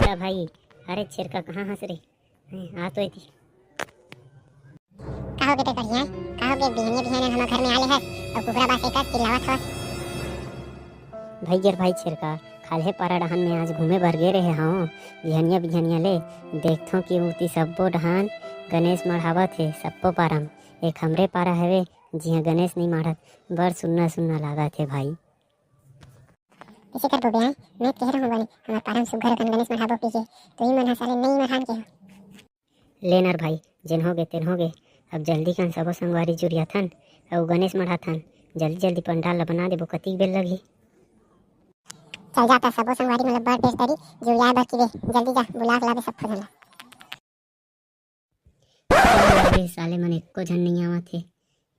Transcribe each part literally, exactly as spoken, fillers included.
छेरका भाई। अरे छेरका, कहाँ हस रे? हैं, आ तो एती। का होगे ते करिया? का होगे, बिहनिया बिहनिया हमर घर में आले हस अउ कुकरा बासे कस चिल्लावत हस? भई गे रे भाई छेरका, खाल्हे पारा डहन में आज घूमे बर गे रहे हंव। बिहनिया बिहनिया ले देखथंव कि ओती सब्बो डहन गनेस मढ़ावत हे, सब्बो पारा म। एक हमरे पारा हवे, जिहां गनेस नइ मढ़त, बड़ सुन्ना सुन्ना लागत हे भाई। कइसे करबो बे, आंय? मैं कहे रहूं बने, हमर पारा म सुग्घर अकन गनेस मढ़ाबो कहिके, तुही मन ह साले नइ मढ़ान केहे। ले न रे भाई, जेन होगे तेन होगे। अब जल्दी कन सबो संगवारी जुरियाथन अउ गनेस मढ़ाथन। जल्दी जल्दी पंडाल ल बना देबो, कतिक बेर लगही। चल जा त, सबो संगवारी मन ल बड़ बेर तरी जुरियाए बर किबे। जल्दी जा, बुला के लाबे सब झन ल। अरे साले मन एको झन नइ आवत हे,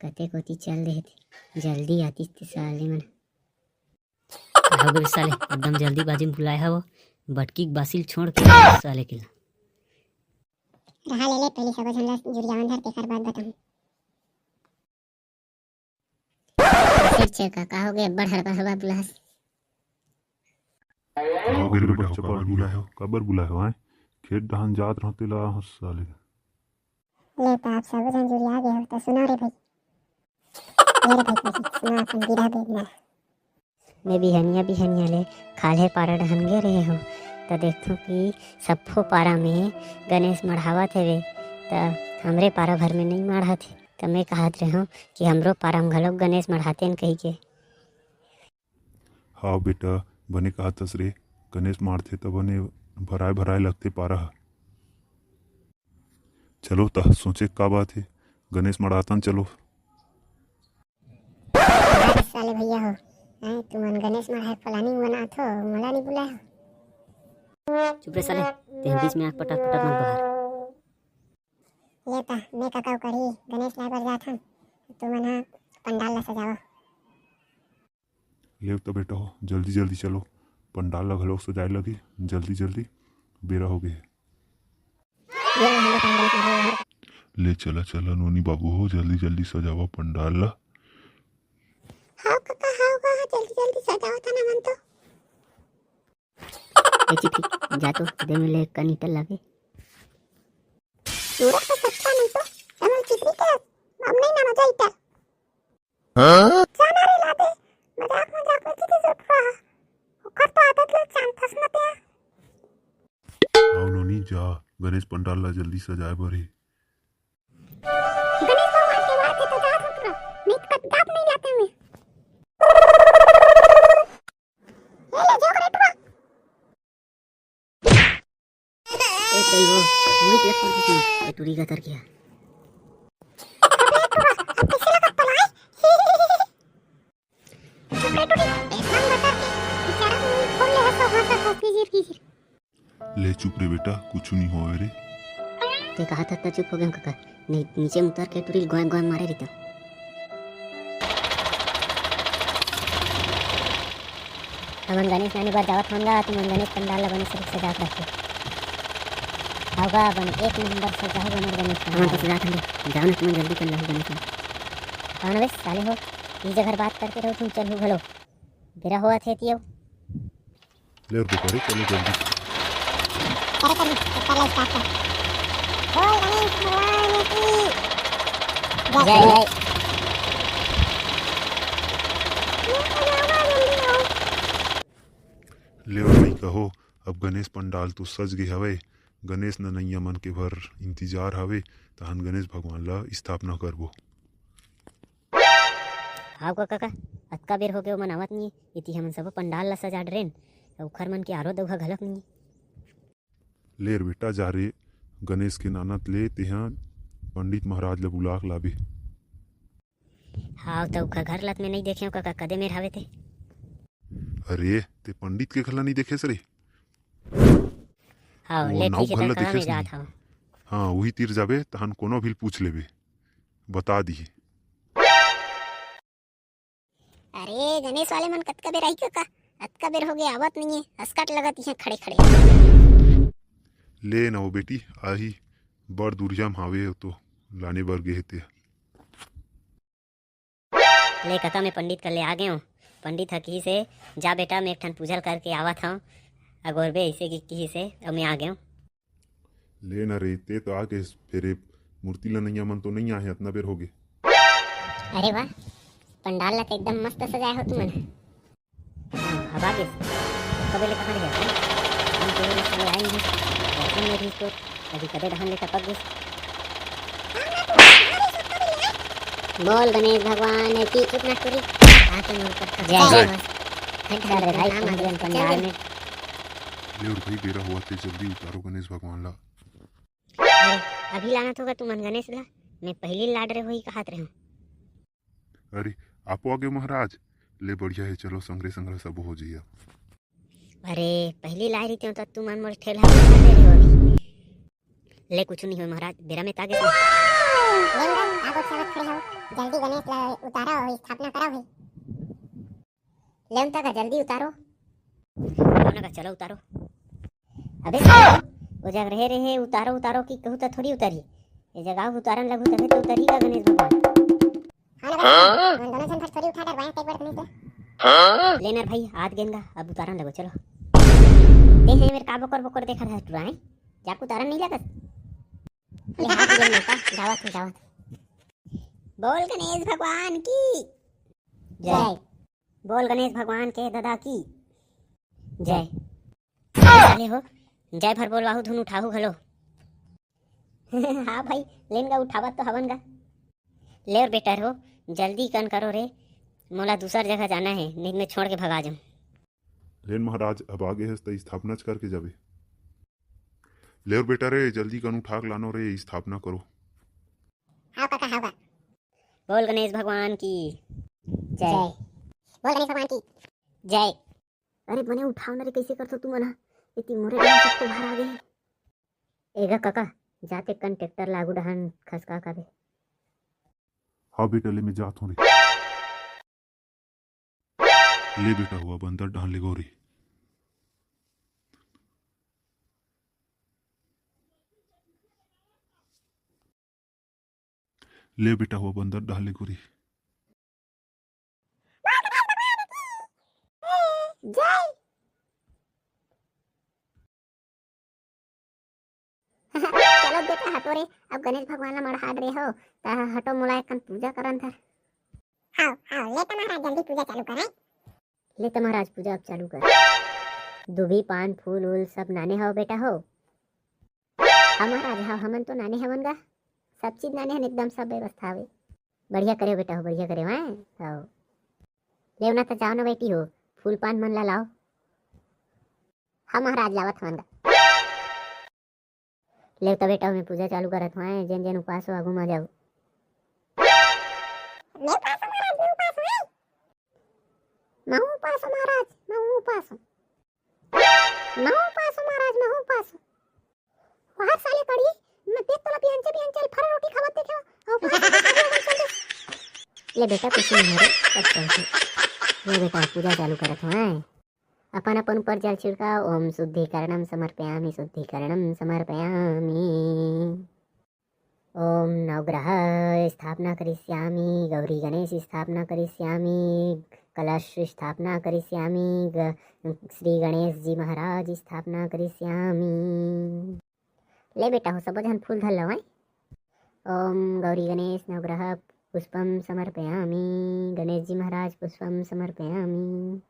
कते कोती चल देहे थे, जल्दी आतिस ते साले मन। का होगे बे साले, एकदम जल्दीबाजी में बुलाए हव, बटकी के बासी ल छोड़ के साले के ला। रहा ले ले, पहली सबो झन ला जुरियावन धर, तेकर बाद बताहूं। छेर छेर का, का होगे, बड़ हड़बड़ हड़बड़ बुलाहस। का होगे रे बेटा, काबर बुलाए हो, काबर बुलाए हो, आंय? खेत डहन जात रहंव तेला आहूं साले। ले त आप सबो झन जुरिया गे हो, त सुनव रे भाई। ले रे भाई, भाई, सुना अपन गिरा दे ना। मैं बिहनिया बिहनिया ले खाल्हे पारा डहन गे रहे हंव, त देखथंव कि सब्बो पारा में गनेस मढ़ावत हवे, त हमरे पारा भर में नइ मढ़त हे। त मैं कहत रहेंव कि हमरो पारा म घलोक गनेस मढ़ातेन कहिके। हाव बेटा, बने कहत हस रे, गनेस मढ़ाथे त बने भराए भराए लगथे पारा ह। चलो त सोचे का बात हे, गनेस मढ़ातन चलो। अरे साले भैया हो, हैं, तुमन गनेस मढ़ाए planning बनात हो, मोला नइ बुलाए हो। चुप रे साले, तें बीच में आके पटर पटर मत बहार। ले त, मैं कका करी गनेस लाए बर जात हन, तुमन ह पंडाल ला सजावा। लेव त बेटा हो, जल्दी जल्दी चलो, पंडाल ला घलो सजाए लगी, जल्दी जल्दी बेरा हो गे हे। ये लो, हम लोग पंडाल सजाए हैं। ले चला चला नोनी बाबू हो, जल्दी जल्दी सजावा पंडाल ला। हाव कका, हाव कका, जल्दी जल्दी सजावा था ना मन तो। ए चिपी, जा तो दे मिले एक कन ईटा लाबे। सूरत तो सच्चा नहीं तो, एमन चिपरी के, अब नहीं ना मजा ईटा। हाँ? जाना रे लादे, मजाक मजाक में चिपरी से उठवा। ओकर तो आदत ले जानथस न ते। आओ नोनी जा, गनेस पंडाल ला जल्दी सजाए बर हे। गनेस भगवान के वार के तो जात हूँ पूरा, नहीं तो कट दाब नहीं लाते मैं। ए, ले जो करे टुरा। ए, तई वो, मुड़ी के लग पड़ गई, ए, टुरी का तर गया। अबे टुरा, अब कैसे लगा पलाई? चुप रे टुरी, एकदम बता के, बेचारा मुंह खोल ले हंसो, हंसो, हंसो, कीजिर, कीजिर। ले चुप रे बेटा, कुछ नहीं होवे रे। ते कहा था, त चुप हो गया कका। नहीं, नीचे उतर के टुरी गोय गोय मारे रहिता। हमन गणेश लाने बर जावत हन गा, तुमन गणेश पंडाल ला बने से सजा के रखो। हाव गा, बने एक नंबर सजाहू हमर गणेश पंडाल। हमन तो सजात हन गा, जाओ ना तुमन जल्दी कर लाहू गणेश ला। कौन बे साले हो, ई जगह बात करते रहो तुम, चलहू घलो। बेरा होवत हे तियो। ले और बेटा रे, चलो जल्दी। करे करी, चल start कर। बोल गणेश भगवान की जय। जय। ले और नहीं कहो, अब गणेश पंडाल तो सज गे हवय। गणेश ननैया मन के भर इंतजार हवे, तहन गणेश भगवान ला स्थापना करबो। हाव का कका, अतका बेर होगे ओमन आवत नइये। एती हमन सबो पंडाल ला सजा डरेन, अउ ओखर मन के आरो दउहा घलक नइये। ले रे बेटा, जा रे, गणेश के नानत ले तेहा पंडित महाराज ला बुला के लाबे। हाव, त ओखर घर लत में नइ देखेंव कका, कदे मेर हावे ते। अरे, ते पंडित के घर ला नइ देखेस रे? हाव, वो ले नाऊ ठीक हे, घर ला तब कहाँ देखेस में नहीं? जात हव? हाँ, उही तीर जाबे, तहन कोनो भी पूछ लेबे, बता दिही। अरे, गणेश वाले मन कतका बेर आही कका? अतका बेर होगे आवत नइये, असकट लगत इहाँ खड़े खड़े। ले न हो बेटी, आही, बड़ दुरिहा म हावे, ओ तो लाने बर गे हे ते। ले कका, मैं पंडित कर ले आ गेंव। पंडित ह किहिस हे, "जा बेटा, मैं एक ठन पूजा ल करके आवत हंव, अगोरबे ऐसे कि किहिसे, अब मैं आ गेंव। ले न रे, ते तो आ गेस, फेर ए मूर्ति ल नइया मन तो नइ आहे, अतना बेर होगे। अरे वाह, पंडाल ला तो एकदम मस्त सजाए हो तुमन। हाँ, अब आ गेस। कबे ले कहाँ रहे? हम तो ले आए नहीं। दर्शन में भी तो अभी कदे डहान ले टपक गेस। बोल गणेश भगवान की। चुप ना टूरी। आके मोर ऊपर जय। जय। हट, हट, हट, भाई, हाँ, पहुंच गए पंडाल में। ले और भाई, बेरा हुआ थे, जल्दी उतारो गणेश भगवान ला। अरे, अभी लानत होगा तुमन गणेश ला, मैं पहली लाड रे होही कहत रहे हूँ। अरे, आपो आगे महाराज, ले बढ़िया है, चलो संगरे संगरे सब हो जइया। अरे, पहली लाए रहिते हो तो तुमन मोर ठेला उठा दे रहे हो अभी। ले कुछ नहीं हो महाराज, बेरा में तागे। लेन दो, आगो चलत खड़े हो, जल्दी गणेश ला उतारो और स्थापना करो भाई। लेन तक जल्दी उतारो। कौन का चलो उतारो। अबे सालो, वो जग रहे रहे उतारो उतारो की कहू तो थोड़ी उतरी। ये जगह उतारन लगू तबे तो उतरी का गणेश भगवान। हाँ ना भाई, हम दोनों जन फट थोड़ी उठा डरवाए एक बार गणेश ला। लेनर भाई, हाथ गेंदा, अब उतारन लगो, चलो। ते हैं मेरे का बोकर बोकर देखा रहा टुरा है, जाको उतारन नहीं लगत। ले हाथ गेंदा का, जावत हूँ, जावत हूँ। बोल गणेश भगवान की जय। जय। बोल गणेश भगवान के दादा की जय। साले हो, जय भर बोलवाहू धुन उठाहू घलो। हाँ भाई, लेन गा उठावत तो हवन गा। ले और बेटा हो, जल्दी कन करो रे, मोला दूसर जगह जाना है, नहीं मैं छोड़ के भगा जाऊँ। लेन महाराज, अब आगे हस त स्थापना च करके जाबे। ले और बेटा रे, जल्दी कन उठा के लानो रे, स्थापना करो। हाँ काका, हाँ बा। बोल गणेश भगवान की जय। जय। बोल गणेश भगवान की जय। अरे बने उठाव ना रे, कैसे करथो तुमन हा? इति मोरे डहन सबको भार आ गे। एगा काका, जाते कन ट्रैक्टर लागू डहन खसका का दे। हाँ बेटा, ले मैं जात हूँ रे। ले बेटा हो, अब अंदर डहन ले गौरी। ले बेटा हो, अब अंदर डहन ले गौरी। जय। चलो बेटा, हटो रे, अब गणेश भगवान ला मड़हाट रे हो, त हटो, मोला एकन पूजा करन धर। हाँ, हाँ, ले त महाराज, जल्दी पूजा चालू कर, हैं? ले त महाराज, पूजा अब चालू कर। दुभी, पान, फूल, उल सब नाने हव बेटा हो। हाँ महाराज, हाँ, हमन तो नाने हवन गा, सब चीज नाने हन, एकदम सब व्यवस्था हवे। बढ़िया करे हो बेटा हो, बढ़िया करे हो, हैं? हाँ। लेव ना त जाओ ना बेटी हो, फूल पान मन ला लाओ। हाँ महाराज, लावत हवन गा। लेव त बेटा हो, मैं पूजा चालू करत हूँ, हैं? जेन जेन उपास हो, आगू मा जाओ। मैं उपास हूँ महाराज, मैं उपास हूँ, हैं? महू उपास हूँ महाराज, महू उपास हूँ। महू उपास हूँ महाराज, महू उपास हूँ। हर साले कड़ी, मैं देख तोला बियंचे बियंचे फरा रोटी खावत देखे हो। अउ उपास हूँ, उपास हूँ, उपास हूँ। ले बेटा, कुछ नहीं है रे, सब चलथे। ले बेटा, पूजा चालू करत हूँ, हैं? अपन अपन ऊपर जल छिड़का। ओम शुद्धिकरणम समर्पयामि, शुद्धिकरणम समर्पयामि। ओम नवग्रह स्थापना करिष्यामि, गौरी गणेश स्थापना करिष्यामि, कलश स्थापना करिष्यामि, ग-, श्री गणेश जी महाराज स्थापना करिष्यामि। ले बेटा हो, सबो झन फूल धर लवय। ओम गौरी गणेश नवग्रह पुष्पम समर्पयामि, गणेश जी महाराज पुष्पम समर्पयामि।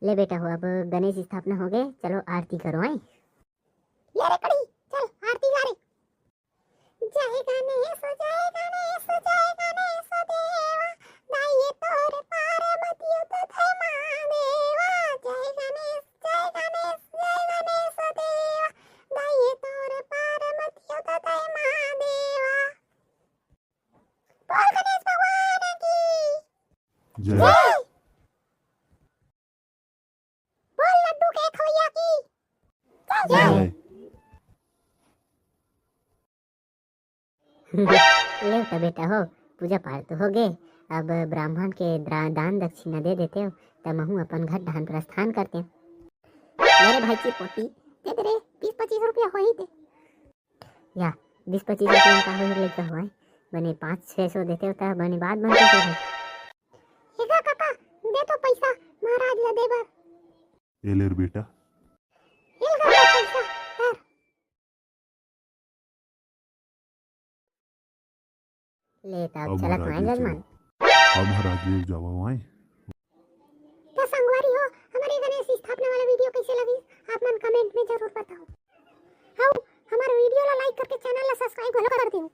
ले बेटा हो, अब गणेश स्थापना हो गए, चलो आरती करो, आए। ले रे कड़ी, चल आरती गा रे। जय गणेश, जय गणेश, जय गणेश देवा, दाइये तोर पार्वती उत धय महादेवा। जय गणेश, जय गणेश, जय गणेश देवा, दाइये तोर पार्वती उत धय महादेवा। बोल गणेश भगवान की जय। जय। बोल लड्डू के खवैया की जय। जय। ले त बेटा हो, पूजा पाठ तो हो गे, अब ब्राह्मण के द्रा-, दान दक्षिणा दे देते हो, त महू अपन घर डहन प्रस्थान करते। मेरे भाई की पोती, दे दे रे, बीस पच्चीस रुपया होही ते। या, बीस पच्चीस रुपया का होही लइका हो, बने पाँच छः सौ देते हो त बने बात बनते हो। हे गा काका, दे तो पैसा महाराज ला दे बर। ए ले रे बेटा। ले, त अब अब चलत हमारा हमारे आगे जजमान। चलो। अब हमारा आगे जावा वहाँ। त संगवारी हो, हमर ये गणेश स्थापना वाला video कइसे लगिस, आप मन comment में जरूर बताओ। हव, हमर video ला like करके channel ला subscribe घलो कर देव।